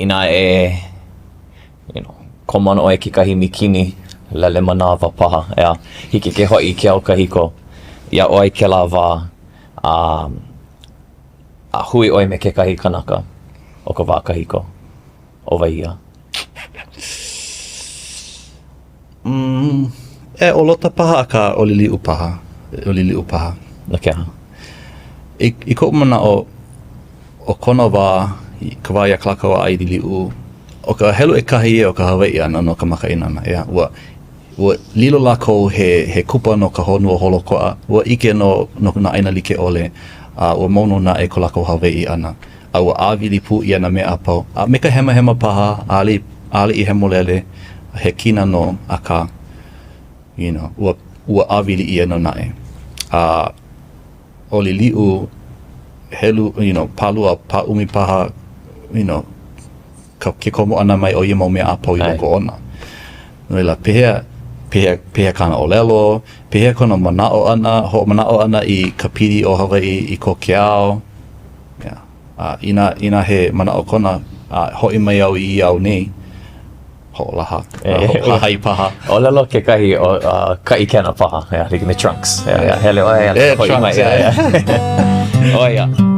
Inā e, you know, komo ana ʻoe i kekahi mikini lele manawa paha, ʻeā, hiki ke hoʻi i ke au kahiko iā ʻoe i kēlā wā, a, a hui ʻoe me kekahi kanaka o ka wā kahiko, ʻo wai ia? Mm, e, ʻo Lota paha, akā ʻo Liliʻu paha. ʻO Liliʻu paha. No ke aha? I, i koʻu manaʻo, ʻo kona wā, ka wā iā Kalākaua a i Liliʻu, ʻo ka helu ʻekahi ia o ka Hawaiʻi ʻana no ka makaʻāinana, ʻeā, ua, ua lilo lākou he, he kupa no ka honua holoʻokoʻa, ua ʻike nō no nā ʻāina like ʻole, a ua mau nō naʻe ko lākou Hawaiʻi ʻana. A ua ʻāwili pū ʻia nā mea a pau, a me ka hemahema paha, ʻaʻole, ʻaʻole i hemolele, he kina nō, akā, you know, ua, ua ʻāwili ʻia nō naʻe. A ʻo Liliʻu, helu, you know, pālua, pāʻumi paha, you know, ka, ke komo ʻana mai o ia mau mea a pau i loko ona. No laila, pehea, pehea, pehea kāna ʻōlelo, pehea kona manaʻo ʻana, hoʻomanaʻo ʻana i ka pili o Hawaiʻi i ko ke ao, Yeah. A inā, inā he manaʻo kona, a hoʻi mai au i ia au nei, hoʻolaha, hahai paha. ʻŌlelo kekahi o uh, ka ʻikena paha, yeah, like me Trunks. Yeah, yeah. Hele ʻoe, yeah, hoʻi mai. Yeah, yeah. ʻO ia.